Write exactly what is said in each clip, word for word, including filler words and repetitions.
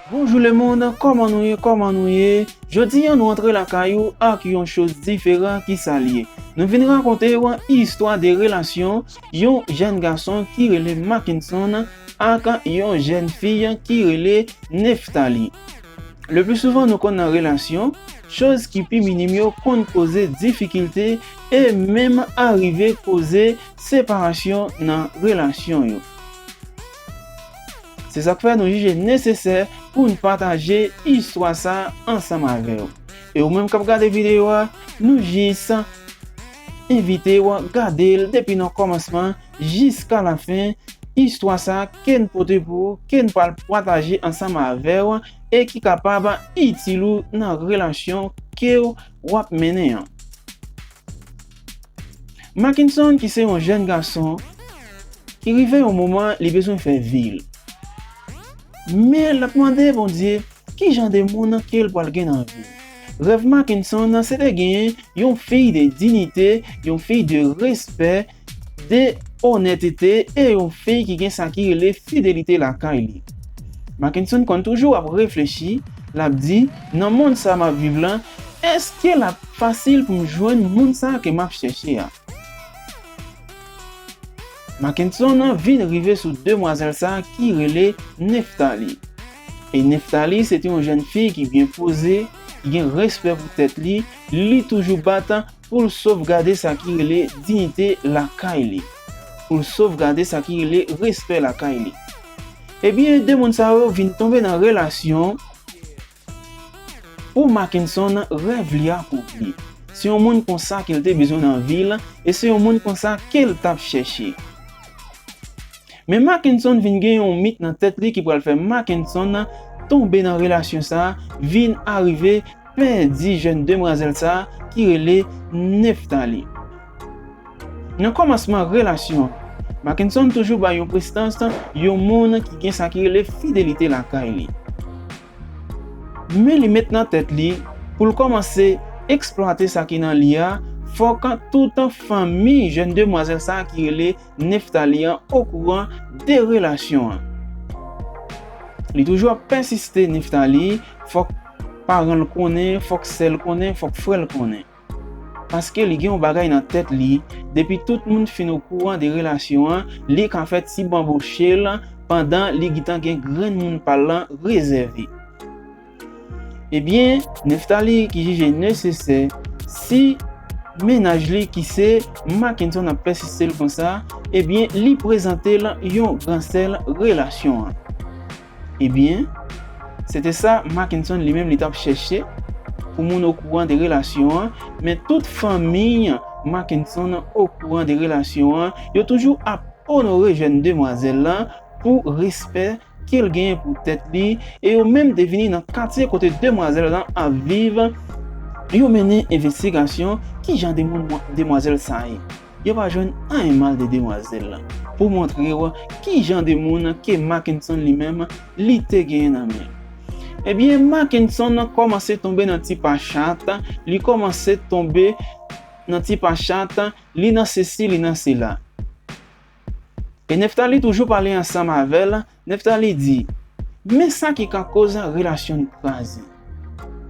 Bonjou lemonn, kòman nou ye, kòman nou ye? Jodi a nou antre lakay ou ak yon choz diferan. Kisa l ye? Nou vin rakonte w istwa de relasyon yon jèn gason ki rele Mackenson ak yon jèn fi ki rele Nephtalie. Le pli souvan nou konn nan relasyon, choz ki pi minim yo konn koze difikilte e menm arive koze separasyon nan relasyon yo. Se sa k fè nou jije nesesè pou n pataje istwa sa ansanm avè w. E ou menm k ap gade videyo a, nou jis envite w gade l depi nan kòmansman jiska lafen. Istwa sa ke n pote pou ou, ke n pral pataje ansanm avè w e ki kapab itil ou nan relasyon ke w ap mennen an. Mackenson, ki se yon jèn gason ki rive yon moman li bezwen fè vi l. Men l ap mande Bondye ki jan de moun ke l pral gen nan vi l. Rèv Mackenson se te genyen yon fi de dinite, yon fi de respè, de onètete e yon fi ki gen sa ki rele fidelite lakay li. Mackenson konn toujou ap reflechi, l ap di, nan mond sa m ap viv lan, èske l ap fasil pou m jwenn moun sa ke m ap chèche a? Mackenson vin rive sou demwazèl sa ki rele Nephtalie. E Nephtalie se te yon jèn fi ki byen poze, ki gen respè pou tèt li, li toujou bat pou l sovgade sa ki rele diyite lakay li, pou l sovgade sa ki rele respè lakay li. Ebyen, de moun sa yo vin tonbe nan relasyon pou Mackenson rèv li akonpli. Se yon moun konsa ke l te bezwen nan vi l, e se yon moun konsa ke l t ap chèche. Men Mackenson vin gen yon mit nan tèt li ki pral fè Mackenson tonbe nan relasyon sa, vin arive pèdi jèn demwazèl sa ki rele Nephtalie. Nan kòmansman relasyon an, Mackenson toujou bay yon prestans yon moun ki gen sa ki rele fidelite lakay li. Men li met nan tèt li pou l kòmanse eksplwate sa ki nan li a, fòk tout fanmi jèn demwazèl sa ki rele Nephtalie an okouran de relasyon an. Li toujou ap pèsiste Nephtalie, fòk paran l konnen, fòk sè l konnen, fòk frè l konnen. Paske li gen yon bagay nan tèt li, depi tout moun fin okouran de relasyon an, li ka fè ti banboche l pandan li gentan gen grenn moun pa l lan rezève. Ebyen, Nephtalie ki jije nesesè, si mennaj li ki se Mackenson ap pèsiste l konsa, ebyen, li prezante l yon gran sè l relasyon an. Ebyen, se te sa Mackenson li menm li t ap chèche, pou moun okouran de relasyon an, men tout fanmi Mackenson okouran de relasyon an, yo toujou ap onore jèn demwazèl lan pou respè ke l genyen pou tèt li, e yo menm te vini nan katye kote demwazèl lan ap viv, yo mennen envestigasyon ki jan de moun demwazèl sa ye. Yo pa jwenn anyen mal de demwazèl lan, pou montre w ki jan de moun ke Mackenson li menm li te genyen nan men l. Ebyen, Mackenson kòmanse tonbe nan ti pachat, li kòmanse tonbe nan ti pachat, li nan sesi, li nan sela. E Nephtalie toujou pale ansanm avè l, Nephtalie di, men sa ki ka koz relasyon n kraze.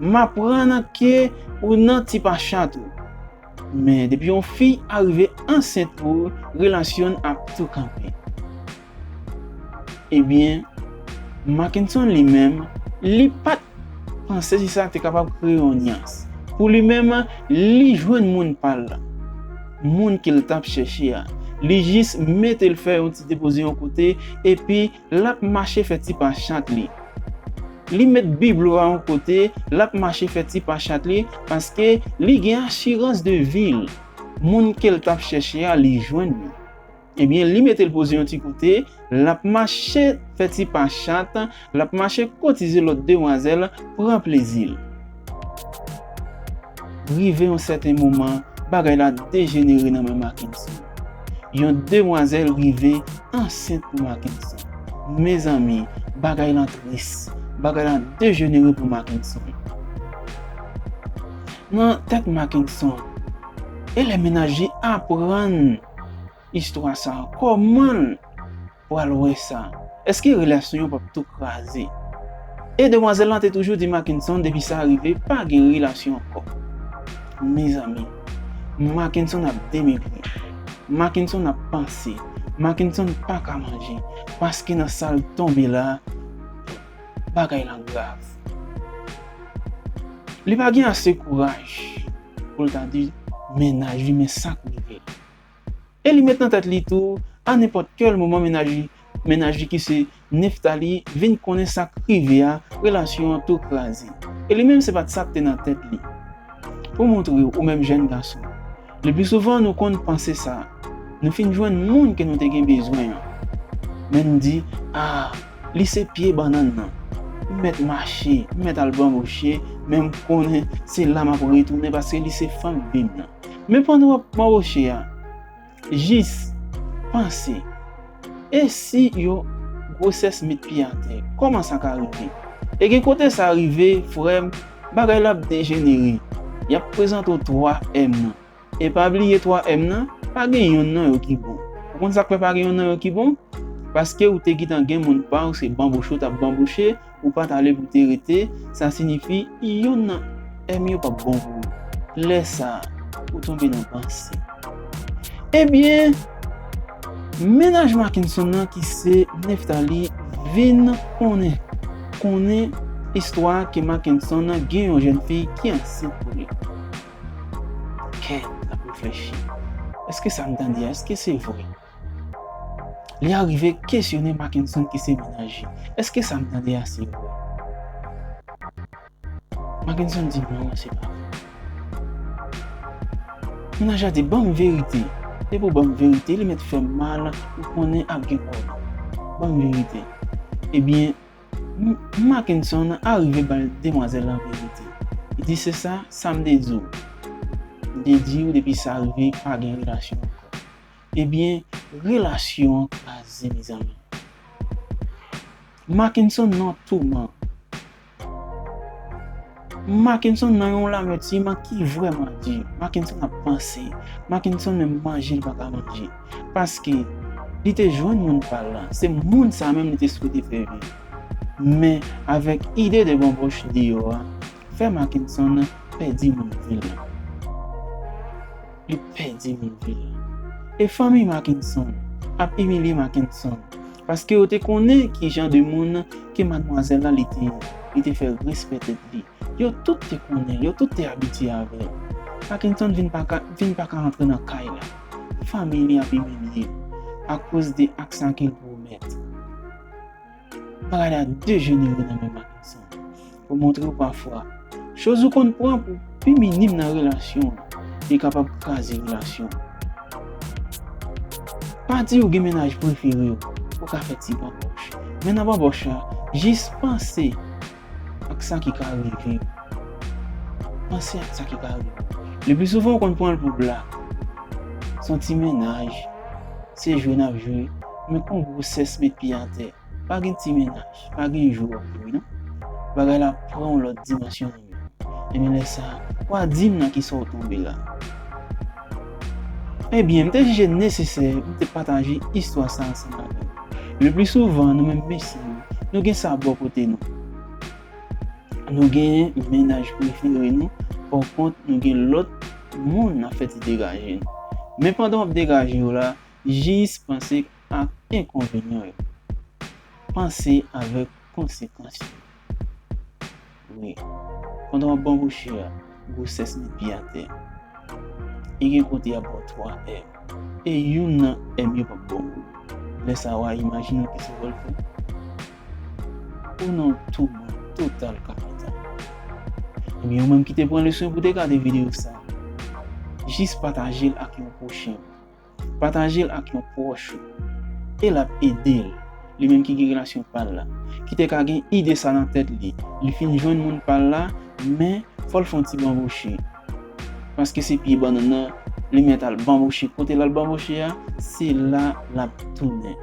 M aprann ke ou nan ti pachat ou. Men depi yon fi arive ansent pou ou, relasyon n ap tou kanpe. Ebyen, Mackenson li menm, li pa t panse si sa te kapab kreye yon nyans. Pou li menm, li jwenn moun pa l la. Moun ke l t ap chèche a. Li jis mete l fè yon ti depoze yon kote, epi l ap mache fè ti pachat li. Li met biblo a yon kote, l ap mache fè ti pachat li, paske li gen asirans de vi l. Moun ke l t ap chèche a, li jwenn li. Ebyen, li mete l poze yon ti kote, l ap mache fè ti pachat, l ap mache kotize lòt demwazèl, pran plezi l. Rive yon sèten moman, bagay la dejenere nan men Mackenson. Yon demwazèl rive ansent pou Mackenson. Mezanmi, bagay lan tris. Bagay la dejenere pou Mackenson. Nan tèt Mackenson, e lè mennaj li aprann istwa sa, kòman l pral wè sa? Èske relasyon yo p ap tou kraze? E demwazèl lan te toujou di Mackenson depi sa rive, pa gen relasyon ankò. Mezanmi, Mackenson ap demepre. Mackenson ap panse. Mackenson pa ka manje. Paske nan sa l tonbe la, bagay lan grav. Li pa gen ase kouraj pou l ta di mennaj li, men sa k rive. E li met nan tèt li tou, a nenpòt kèl moman mennaj li, mennaj li ki se Nephtalie vin konnen sa k rive a, relasyon an tou kraze. E li menm se pa t sa k te nan tèt li. Pou montre w, ou menm jèn gason, le pli souvan nou konn panse sa. Nou fin jwenn moun ke nou te gen bezwen an. Men nou di, a, li se pye bannann nan. M mèt mache, m mèt al banboche, men m konnen se la m ap retounen paske li se fanm vi m nan. Men pandan w ap banboche a, jis panse, e si yon gwosès met pye atè, kòman sa ka rive? E gen kote sa rive, frè m, bagay la ap dejenere. Y ap prezante w twa M nan. E pa bliye twa M nan, pa gen yonn nan yo ki bon. Ou konn sa k fè pa gen yonn nan yo ki bon? Paske ou te gentan gen moun pa w, se banboche w t ap banboche, ou pa t ale pou te rete, sa siyifi yonn nan M yo p ap bon pou ou. Lè sa a, ou tonbe nan panse. Ebyen, mennaj Mackenson nan ki se Nephtalie vin konnen, konnen istwa ke Mackenson nan gen yon jèn fi ki ansent pou li. Kèt, l ap reflechi. Èske sa m tande a, èske se vre? Li arive kesyone Mackenson ki se mennaj li. Èske sa m tande a se vre? Mackenson di non, se pa vre. Mennaj la di, ban m verite. Depi w ban m verite, li mèt fè m mal, ou konnen ap gen pwoblèm. Ban m verite. Ebyen, M-, Mackenson arive ba demwazèl lan verite. Li di, se sa, sa m te di w. M te di w depi sa rive, pa gen relasyon ankò. Ebyen, relasyon an kraze, mezanmi. Mackenson nan touman. Mackenson nan yon lamètim ki vrèman di. Mackenson ap panse. Mackenson menm manje li pa ka manje. Paske li te jwenn moun pa l lan. Se moun sa menm li te swete fè viv. Men avèk ide de banboch deyò a, fè Mackenson pèdi moun vi l lan. Li pèdi moun vi l lan. E fanmi Mackenson ap imilye Mackenson. Paske yo te konnen ki jan de moun ke madmwazèl la li te ye. Li te fè respè tèt li. Yo tout te konnen l, yo tout te abitye avè l. Mackenson vin pa ka, vin pa ka rantre nan kay la. Fanmi li ap imilye l akoz de ak sa ke l pwomèt. Bagay la dejenere nan men Mackenson. Pou montre w pafwa, choz ou konn pran pou pi minim nan relasyon an, li kapab kraze relasyon an. Pa di ou gen mennaj prefere w, ou ka fè ti banbòch. Men nan banbòch la, jis panse ak sa ki ka rive w. Panse ak sa ki ka rive w. Le pli souvan, ou konn pran l pou blak. Se yon ti mennaj, se jwe n ap jwe, men kon gwosès met pye atè. Pa gen ti mennaj, pa gen jou w ap jwe, non. Bagay la pran yon lòt dimansyon nan men w. Ebyen, lè sa a, w a di m nan kisa w tonbe la. Ebyen, m te jije nesesè pou m te pataje istwa sa a ansanm avè w. Le pli souvan, nou menm mesye yo, nou gen sa bò kote nou. Nou gen mennaj prefere nou, pa kont, nou gen lòt moun n ap fè ti degaje nou. Men pandan w ap degaje w la, jis panse ak enkonvenyan yo. Panse avèk konsekans yo. Wi. Pandan w ap banbouche a, gwosès met pye atè. E gen kote y ap ba w twa M. E youn nan M yo p ap ba w. Lè sa a, w a imajine w kisa w pral fè. Ou nan touman total kapital. Ebyen, ou menm ki te pran leson pou te gade videyo sa, jis pataje l ak yon pwochen. Pataje l ak yon pwòch ou. E l ap ede l. Li menm ki gen relasyon pa l la. Ki te ka gen ide sa nan tèt li. Li fin jwenn moun pa l la, men fò l fè yon ti banbouche. Paske se pye bannann nan, li mèt al banbouche. Kote l al banbouche a, se la l ap tounen.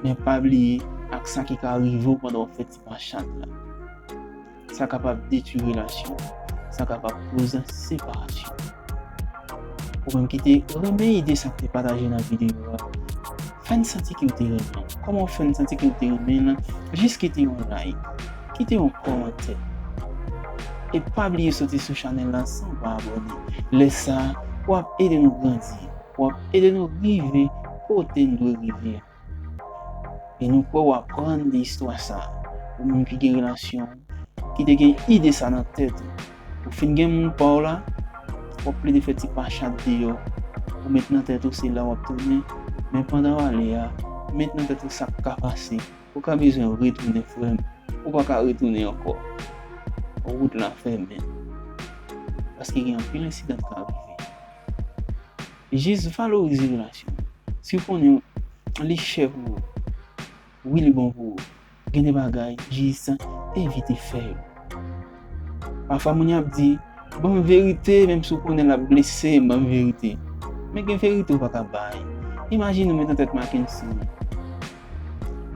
Men pa bliye ak sa ki ka rive w pandan w ap fè ti machann la. Sa kapab detwi relasyon. Sa kapab koz separasyon. Ou menm ki te renmen ide sa k te pataje nan videyo a, Fè n santi ke w te renmen l. Kòman w fè n santi ke w te renmen l? Jis kite yon like, kite yon kòmantè. E pa bliye soti sou chanèl la san w pa abòne. Lè sa a, w ap ede nou grandi, w ap ede nou rive kote n dwe rive a. E nou kwè w aprann de istwa sa a. Ou menm ki gen relasyon, ki te gen ide sa nan tèt ou. Ou fin gen moun pa w la, w ap plede fè ti pachat deyò. Ou met nan tèt ou se la w ap tounen, men pandan w ale a, met nan tèt ou sa k ka pase. Ou ka bezwen retounen, frè m. Ou pa ka retounen ankò. Wout la fèmen. Paske gen anpil ensidan k ka rive. Jis valorize relasyon. Si w konnen li chè pou ou, wi, li bon pou ou, gen de bagay, jis evite fè yo. Pafwa moun yo ap di, "Ban m verite, menm si w konnen l ap blese m, ban m verite." Men gen verite w pa ka bay. Imajine w met nan tèt Mackenson.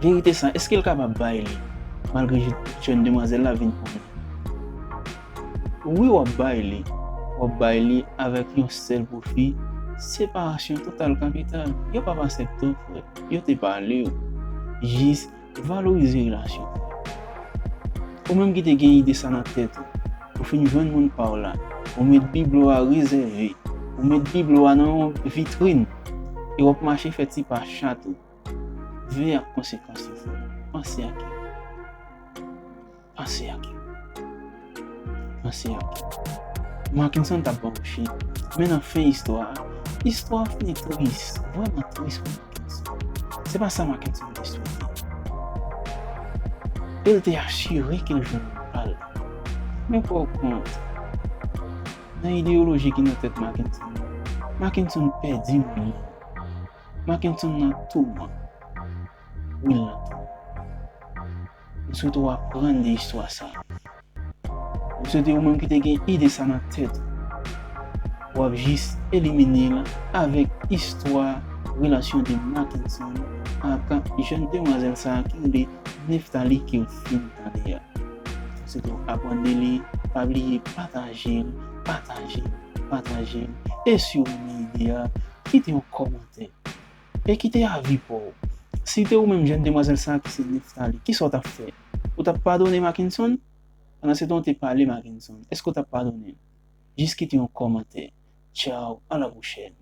Verite sa, èske l kapab bay li, malgre je-, jèn demwazèl la vin konnen? Wi, w ap bay li. W ap bay li avèk yon sèl pwofi, separasyon total kapital. Yo p ap aksepte w, frè. Yo te pale w. Jis valorize relasyon. Ou menm ki te gen ide sa nan tèt ou, ou fin jwenn moun pa w la, ou met biblo a rezève, ou met biblo a nan yon vitrin, e w ap mache fè ti pa chat ou. Veye ak konsekans yo, frè. Panse ak yo. Panse ak yo. Panse ak yo. Mackenson t ap ba w chen. Men nan fen istwa a, istwa a fini tris. Vrèman tris pou Mackenson. Se pa sa Mackenson te swete. E l te asire ke l jwenn pa l. Men pa w kont, nan ideyoloji ki nan tèt Mackenson, Mackenson pèdi moun li. Mackenson nan touman. Wi, l nan touman. M swete w aprann de istwa sa. M swete ou menm ki te gen ide sa nan tèt ou, w ap jis elimine l avèk istwa relasyon de Mackenson ak jèn demwazèl sa ki rele Nephtalie ke w fin tande a. M swete w aprann de li, pa bliye pataje l, pataje l, pataje l. E si w renmen ide a, kite yon kòmantè. E kite avi pa w. Si te ou menm jèn demwazèl sa ki se Nephtalie, kisa w t ap fè? Ou t ap padone Mackenson? Pandan se tan w te pale Mackenson, èske w t ap padone l? Jis kite yon kòmantè. Tchaw, a la pwochèn.